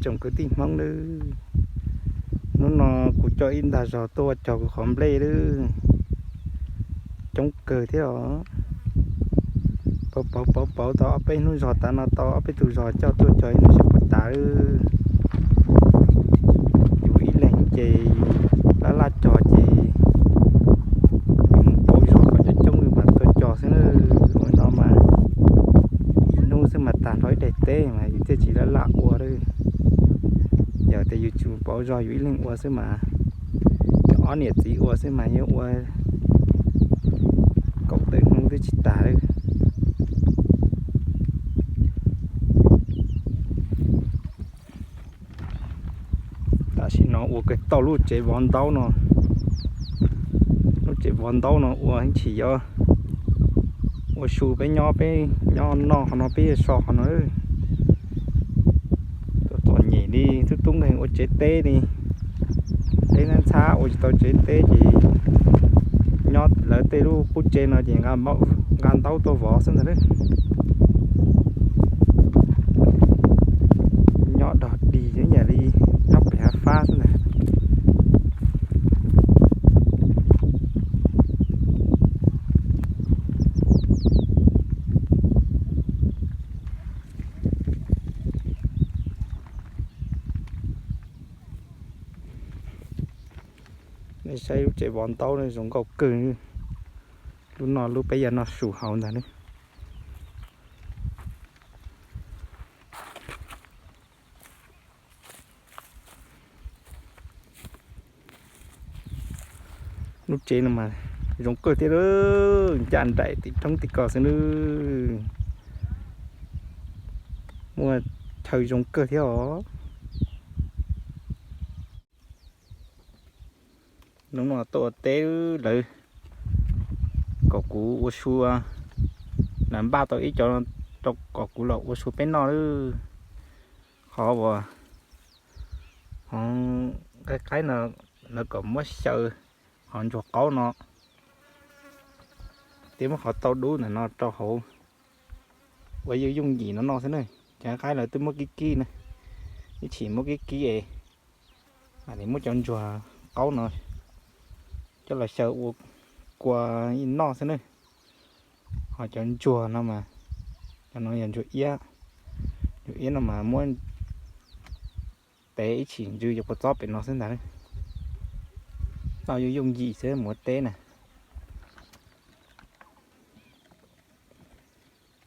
tsoom kwv tij Hmoob lawm. Hnub no kuv coj ib ntag zog tuaj cog kuv qhov nplej lawm. Coob kawg thiab os. Pauv pauv pauv pauv tau ob peb hnub zog tas no tau ob peb tug zog coj tuaj cog ib hnub seb puas tas lawm. Yus ib leeg ces laj laj cog ces yus mus pauv zog kom coob coob mas tuaj cog xwb na. Ua no mas ib hnub xwb mas tag nrho ib daim teb mas yus thiaj tsis laj laj ua lawm. Yog tias yus tsis mus pauv zog yus ib leeg ua xwb mas, cov ob niam txiv ua xwb mas yuav ua kaum tawm hnub twb tsis tas lawm. Tam sim no ua kawg tau lub tsev vov ntaub no. Lub tsev vov ntaub no ua ib chim yuav ua su peb nyob, peb nyob noj qhov no, peb yuav so qhov no. Txom txom nyem li, tub tub nkeeg ua tsev teb li, teb ntxhab ua tsis tau tsev teb ces nyob lawv tej lub qub tsev no ces nqa ntaub tuaj vov xwb ntag. Nyob dog dig ib yam li nyob pem hav fab xwb ntag. Nej saib lub tsev vov ntaub no zoo nkauj kawg. Lub no lub peb yuav noj su hauv ntag ne. Lub tsev no mas zoo kawg thiab, ncaj nraim tim roob tim kos xwb nawb. Muaj chaw zoo kawg thiab os. Hnub no tuaj ua teb lawv kom kuv ua su, lawv npaj tau ib co rau kom kuv los ua su peb noj lawm. Qhov uas hov qaib qaib no lawv kom muab xyaw hov ntsuag qaub no, thiab muab qhov tau dub ntawm no rau hauv ua yooj yooj yim no noj xwb na. Cov qaib lawv twb muab kib kib na, ib chim muab kib kib es mam li muab cov ntsuag qaub no coj los xyaw ua kua noj xwb na. Ho cov ntsuag no mas, cov no yog ntsuag iab, ntsuag iab no mas muab tev ib chim ntsw cov kua txob pem no xwb ntag. Noj yooj yooj yim xwb mus ua teb na.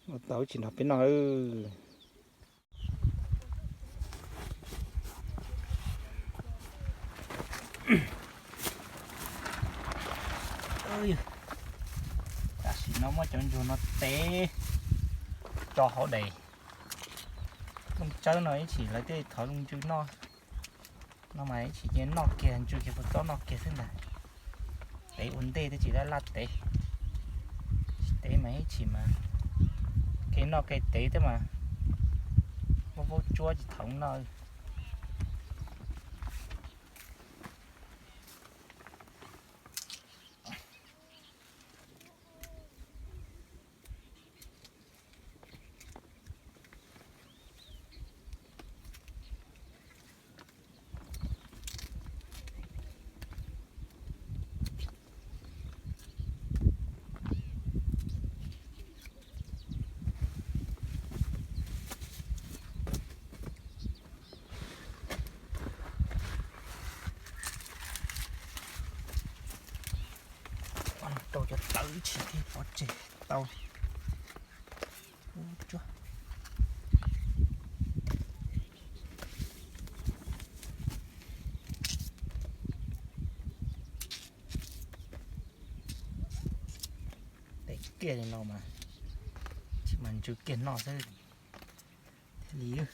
Ua tau ib chim nrog peb noj. Tam sim no muab cov ntsuag no tev tso hauv daim looj tsawb no ib chim lawv thiaj thov zoo ntsw noj. No mas ib chim ces noj kiag ntsw kiag kua txob noj kiag xwb ntag. Tev ua ntej thiaj tsis laj laj tev. Tsis tev mas ib chim mas kev noj kev tev thiab mas vaub vaub tsuab tsis thaum noj. Rau cov tawv ib chim thiaj pov tseg tau. Tev kiag li no mas, tsis mas ntsw kiag noj xwb thiaj li.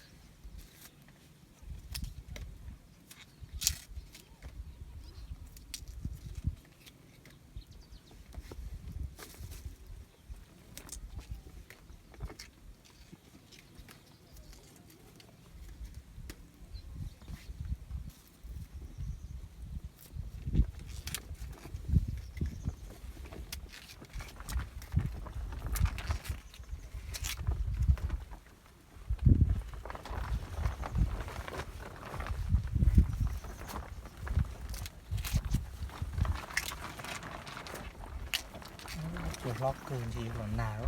Hlob kawg ntshe yuav los nag.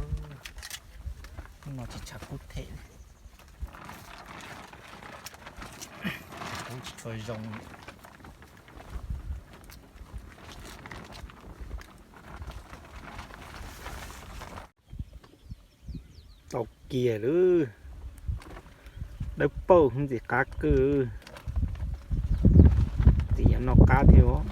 Hnub no tsis tshav kub them li. Kub tsis tshua zoo. Tau kiag lawm. Dawb paug ntxim qab kawg. Txiv yuav noj qab thiab os.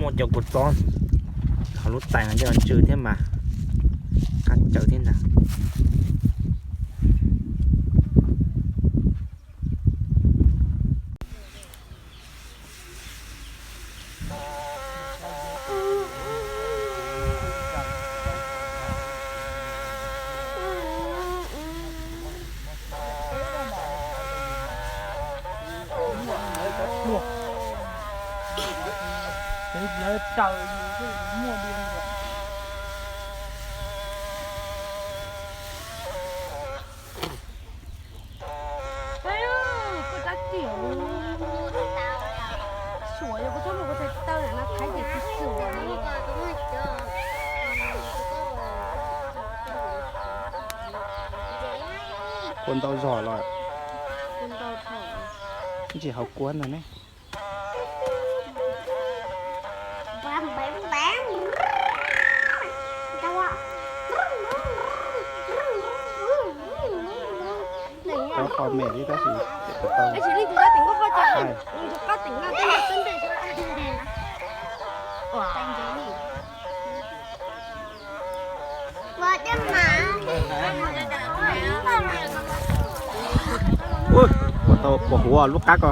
Muaj cov kua txob hauv lub tais no coj los tsw thiab mas qab tsawv thiab ntag. Kua ntau zog los. Tsis haus kua ntag ne. Rau qhov mem li tab sis tau. Ua tau puas huv lub qab ko.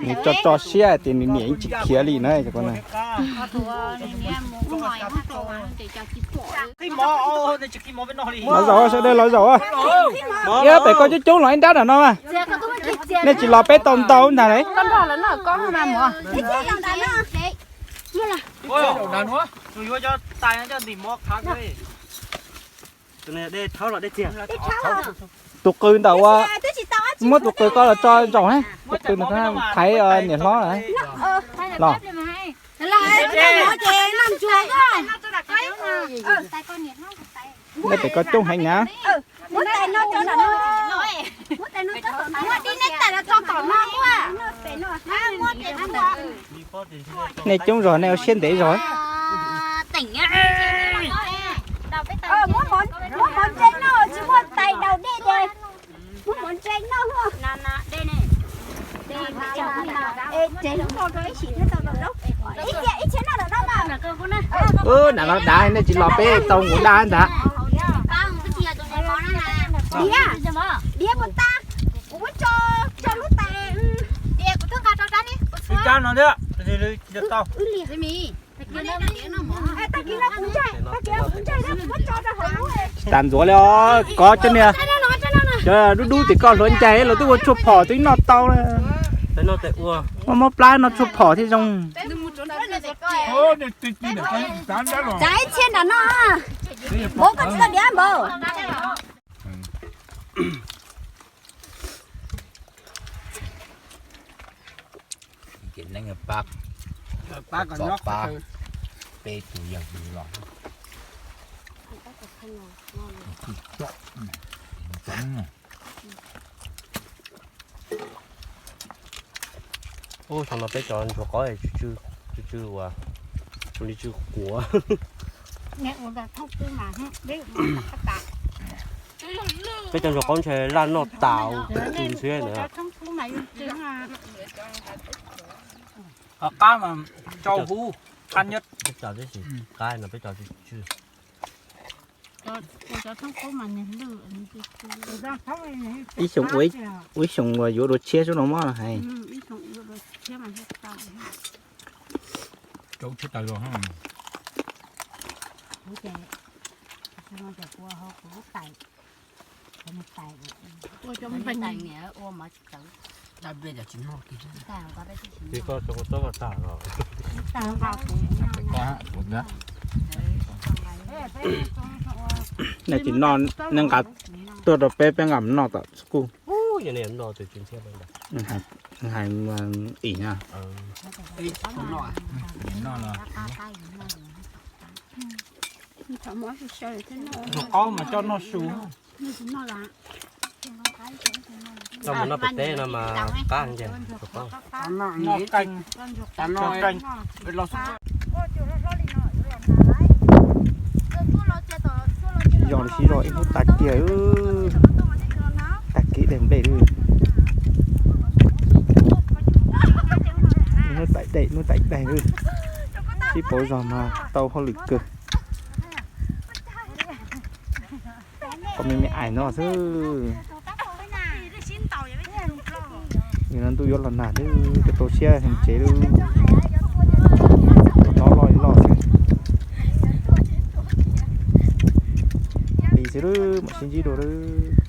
Nws tso tso siab tias nws niam yeej tsis khiav li na. Los zaum sawv daws los zaum. Iab pem koj coob coob los ib nrab nram no mas. Nej tsis los peb tau ntau ntag lauj. Tus qws ntawm ua, muab tus qws ko los tso zaum na, tus qws ntawm thaiv niam hlob los. Nej pem koj coob heev na. Nej coob zog nej ua siab ntev zog. Ub, nram no dav nej tsis los peb tau nqus daj ntag. Tsis tas ntxuav li os, kov cov niag cov dub dub tim koj hluav ncaig los twb ua tshuaj phom twb noj tau. Muab mob plab noj tshuaj phom thiaj zoo. Tsav ib txhia nram no. Npaum koj tsis tau diav npaum. Pab, pab peb tus yawg los. Ub, thaum no peb cov ntsuag qaub tsw tsw tsw uas, zoo li tsw quav. Peb cov ntsuag qaub ntshe laj noj tas tsw ntshiab na. Qab mas rau hub qab nyob. Peb cov tib si qab no peb cov tsw tsw. Ua cov thoob qub mas nws lwj. Ib xyoo ua, ib xyoo uas yuav dua tshiab xwb no mas hais. Rau tshiab tas los. Nej tsis noj, nej nqa tuaj rau peb, peb nqa mus noj tom kuj. Hais im na. Tus qaub mas coj noj su. Coj mus noj pem teb no mas qab ncaws tus qaub. Noj keej, noj keej. Yog li sib zog ib hnub tag kiag, tag kiag daim nplej lawm. Ib hnub taim daim, hnub taim daim lawm. Sib pauv zog mas tau hauj lwm kawg. Qhov me me ais no xwb. Yog no ntuj yuav los nag, twb tau siab heev tsev lawm. Tus no loj li loj xwb. Li xwb lawm, mam sib ntsib dua lawm.